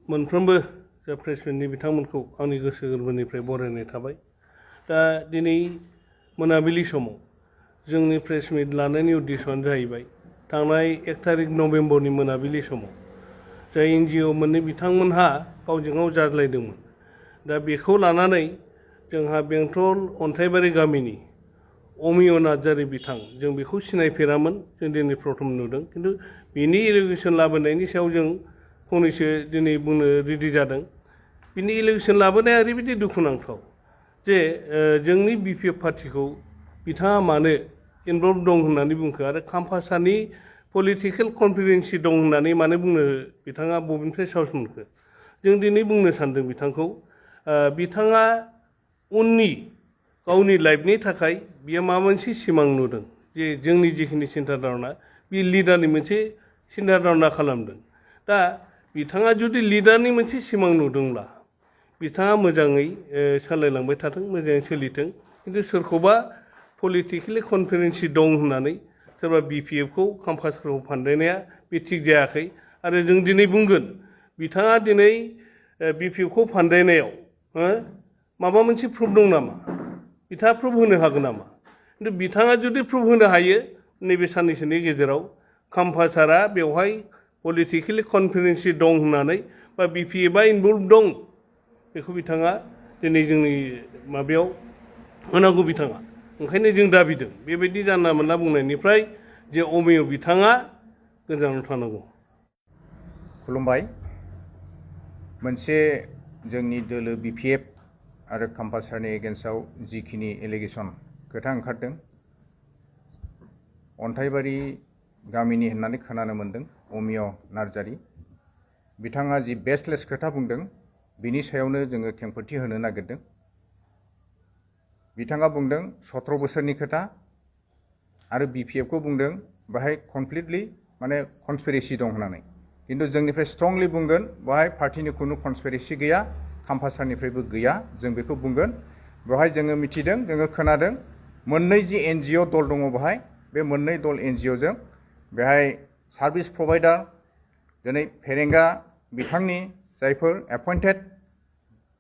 मोनफ्रोमबो जा प्रेसमेन्टनि बिथांमोनखौ आंनि गोसो गोरबोनिफ्राय बरायनाय थाबाय। दा दिनै मोनाबिलि समाव जोंनि प्रेसमिट लानायनि उद्देश्यआनो जाहैबाय थांनाय 1 तारिख नभेम्बरनि मोनाबिलि समाव जाय NGO मोननै बिथांमोनहा गावजों गाव जाज्लायदोंमोन। दा बेखौ लानानै जोंहा बेंटल अन्थाइबारि गामिनि अमिय नार्जारी बिथां जों बेखौ सिनायफेरामोन, जों दिनै प्रथम नुदों। खिन्थु बिनि एलिगेसन लाबोनायनि सायाव जों फंनैसो दिनै बुंनो रेडि जादों। बिनि एलिगेसन लाबोनाया ओरैबायदि दुखुनांथाव जे जोंनि BPF पार्टिखौ बिथाङा मानो इनभल्भ दं होननानै बुंखो आरो खामफासानि पलिटिकेल कनफिडेन्सि दं होननानै मानो बुंनो बिथाङा बबेनिफ्राय साहस मोनखो। जों दिनै बुंनो सानदों बिथांखौ, बिथाङा उननि गावनि लाइफनि थाखाय बियो माबा मोनसे सिमां नुदों जे जोंनि जिखिनि सिन्था धारना बे लिडारनि मोनसे सिन्था धारना खालामदों। दा बिथाङा जुदि लिडारनि मोनसे सिमां नुदोंब्ला बिथाङा मोजाङै सालायलांबाय थाथों, मोजाङै सोलिथों। खिन्थु सोरखौबा पलिटिकेलि कनफिडेन्सि दं होननानै सोरबा BPFखौ खामफासाखौ फानदायनाया बे थिग जायाखै। आरो जों दिनै बुंगोन बिथाङा दिनै BPFखौ फानदायनायाव माबा मोनसे प्रुफ दं नामा, बिथाङा प्रुफ होनो हागोन नामा? खिन्थु बिथाङा जुदि प्रुफ होनो हायो नैबे साननैसोनि गेजेराव खामफासारा बेवहाय पलिटिकेलि कनफिडेन्सि दं होननानै बा BPFआ इनभल्भ दं बेखौ बिथाङा दिनै जोंनि माबायाव होनांगौ बिथाङा। ओंखायनो जों दाबिदों बेबायदि जानला मोनला बुंनायनिफ्राय जे अमिय बिथाङा गोजानाव थानांगौ। खुलुमबाय। मोनसे जोंनि दोलो BPF आरो खामफासारनि एगेन्स्टआव जिखिनि एलिगेसन खोथा ओंखारदों, अन्थाइबारि गामिनि होननानै खोनानो मोन्दों अमिय नार्जारी बिथाङा जि बेसलेस खोथा बुंदों बिनि सायावनो जोङो खेंफोरथि होनो नागिरदों। बिथाङा बुंदों 17 बोसोरनि खोथा आरो BPFखौ बुंदों बाहाय कमप्लिटलि माने कनस्पिरेसि दं होननानै। किन्तु जोंनिफ्राय स्ट्रंलि बुंगोन बाहाय पार्टिनि खुनु कनस्पिरेसि गैया, खामफासारनिफ्रायबो गैया, जों बेखौ बुंगोन। बेवहाय जोङो मिथिदों, जोङो खोनादों मोननै जि NGO दल दङ बेहाय, बे मोननै दल NGOजों बेहाय सार्भिस प्रभाइडार दिनै फेरेंगा बिथांनि जायफोर एपइन्टेड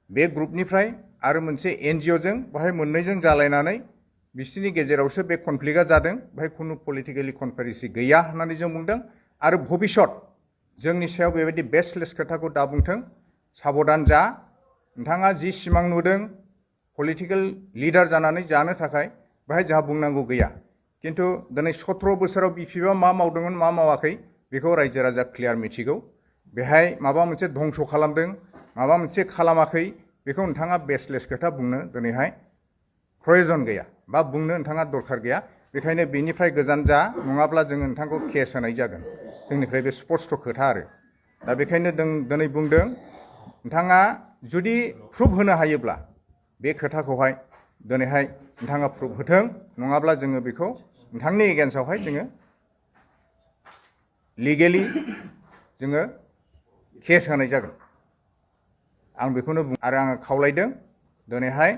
बे ग्रुपनिफ्राय आरो मोनसे NGOजों बाहाय मोननैजों जालायनानै बिसोरनि गेजेरावसो बे कनफ्लिक्टआ जादों। बेहाय खुनु पलिटिकेलि कनस्पिरेसि गैया होननानै जों बुंदों। आरो भबिष्यत जोंनि सायाव बेबायदि बेसलेस खोथाखौ दा बुंथों, साबधान जा। नोंथाङा जि सिमां नुदों पलिटिकेल लिडार जानानै जानो थाखाय बेहाय जोंहा बुंनांगौ गैया। किन्तु दिनै 17 बोसोराव BPFआ मा मावदोंमोन मा मावाखै बेखौ रायजो राजा क्लियार मिथिगौ। बेहाय माबा मोनसे धंस खालामदों, माबा मोनसे खालामाखै, बेखौ नोंथाङा बेसलेस खोथा बुंनो दिनैहाय प्रयजन गैया बा बुंनो नोंथाङा दरखार गैया। बेखायनो बेनिफ्राय गोजान जा, नङाब्ला जोङो नोंथांखौ केस होनाय जागोन। जोंनिफ्राय बे स्पष्ट खोथा आरो दा बेखायनो जों दिनै बुंदों नोंथाङा जुदि प्रुफ होनो हायोब्ला बे खोथाखौहाय दिनैहाय नोंथाङा प्रुफ होथों, नङाब्ला जोङो बेखौ नोंथांनि एगेन्स्टआवहाय जोङो लिगेलि जोङो केस होनाय जागोन। आं बेखौनो बुं आरो आङो खावलायदों दिनैहाय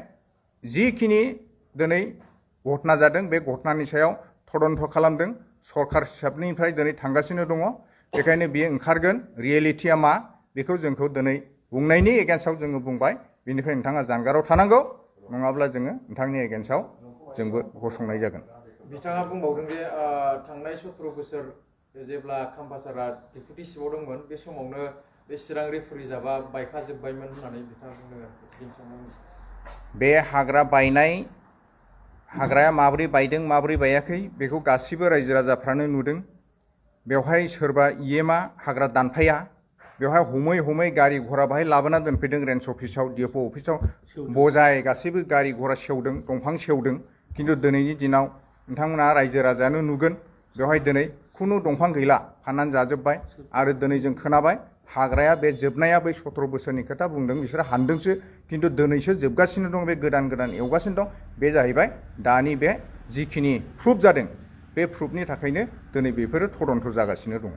जिखिनि दिनै घटना जादों बे घटनानि सायाव तदन्त खालामदों, सरकार हिसाबनिफ्राय दिनै थांगासिनो दङ। बेखायनो बियो ओंखारगोन रियेलिटिया मा बेखौ जोंखौ दिनै बुंनायनि एगेन्स्टआव जोङो बुंबाय। बेनिफ्राय नोंथाङा जानगाराव थानांगौ, नङाब्ला जोङो नोंथांनि एगेन्स्टआव जोंबो गसंनाय जागोन। बिथाङा बुंबावदों जे थांनाय 17 बोसोर जेब्ला खामफासारा डेपुटि चिफआव दंमोन बे समावनो बे चिरां रेफारि जाबा बायखाजोब्बायमोन होननानै बिथाङा बुंदों। बे हाग्रा बायनाय, हाग्राया माबोरै बायदों माबोरै बायाखै बेखौ गासिबो रायजो राजाफ्रानो नुदों। बेवहाय सोरबा EMआ हाग्रा दानफाया, बेवहाय हमै हमै गारि घरा बाहाय लाबोना दोनफैदों रेन्ज अफिसाव, DFO अफिसाव बजाय गासैबो गारि घरा सेवदों, दंफां सेवदों। किन्तु दिनैनि दिनाव नोंथांमोना रायजो राजायानो नुगोन बेवहाय दिनै खुनु दंफां गैला, फाननानै जाजोब्बाय। आरो दिनै जों खोनाबाय हाग्राया बे जोबनाया बै 17 बोसोरनि खोथा बुंदों, बिसोरो हानदोंसो, किन्तु दिनैसो जोबगासिनो दं, बे गोदान गोदान एवगासिनो दं। बे जाहैबाय दानि बे जिखिनि प्रुफ जादों बे प्रुफनि थाखायनो दिनै बेफोरो तदन्त जागासिनो दङ।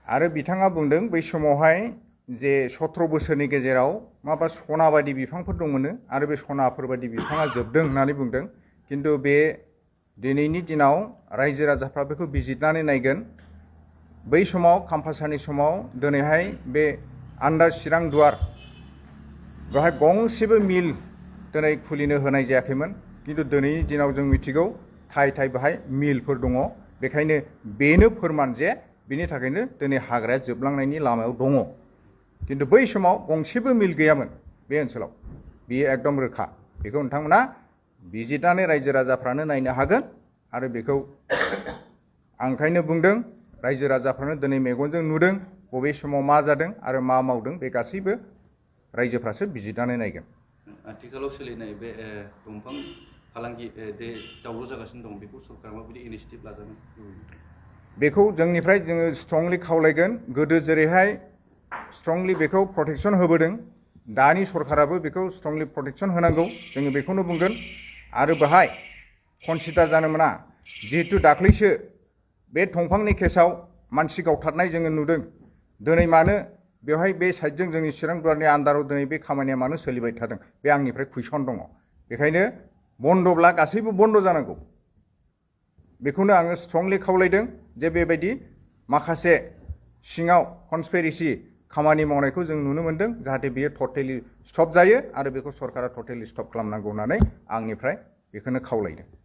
आरो बिथाङा बुंदों बै समावहाय जे 17 बोसोरनि गेजेराव माबा सना बायदि बिफांफोर दंमोनो आरो बे सनाफोरबायदि बिफाङा जोबदों होननानै बुंदों। किन्तु बे दिनैनि दिनाव रायजो राजाफ्रा बेखौ बिजिरनानै नायगोन। बै समाव खाम्फासारनि समाव दिनैहाय बे आन्डार चिरां दुवार बेवहाय गंसेबो मिल दिनै खुलिनो होनाय जायाखैमोन खिन्थु दिनैनि दिनाव जों मिथिगौ थाय बेहाय मिलफोर दङ बेखायनो बेनो फोरमान जे बिनि थाखायनो दिनै हाग्राया जोबलांनायनि लामायाव दङ खिन्थु बै समाव गंसेबो मिल गैयामोन बे ओनसोलाव बेयो एकदम रोखा बेखौ नोंथांमोना बिजिरनानै रायजो राजाफ्रानो नायनो हागोन आरो बेखौ आं ओंखायनो बुंदों रायजो राजाफ्रानो दिनै मेगनजों नुदों बबे समाव मा जादों आरो मा मावदों बे गासैबो रायजोफ्रासो बिजिरनानै नायगोन आथिखालाव सोलिनाय बे दंफां फालांगि जे दावराव जागासिनो दं बेखौ सरकारा माबायदि इनिशिएटिभ लाजानो बेखौ जोंनिफ्राय जोङो स्ट्रंलि खावलायगोन गोदो जेरैहाय स्ट्रंलि बेखौ प्रटेक्सन होबोदों दानि सरकाराबो बेखौ स्ट्रंलि प्रटेक्सन होनांगौ जोङो बेखौनो बुंगोन आरो बेहाय कनसिडार जानो मोना जिहेतु दाख्लैसो बे दंफांनि केसाव मानसि गावथारनाय जोङो नुदों दिनै मानो बेवहाय बे साइडजों जोंनि चिरां दुवारनि आन्दाराव दिनै बे खामानिया मानो सोलिबाय थादों बे आंनिफ्राय कुइसन दङ बेखायनो बन्दब्ला गासैबो बन्द जानांगौ बेखौनो आङो स्ट्रंलि खावलायदों जे बेबायदि माखासे सिङाव कनस्पिरेसि खामानि मावनायखौ जों नुनो मोन्दों जाहाथे बेयो टटेलि स्टप जायो आरो बेखौ सरकारा टटेलि स्टप खालामनांगौ होननानै आंनिफ्राय बेखौनो खावलायदों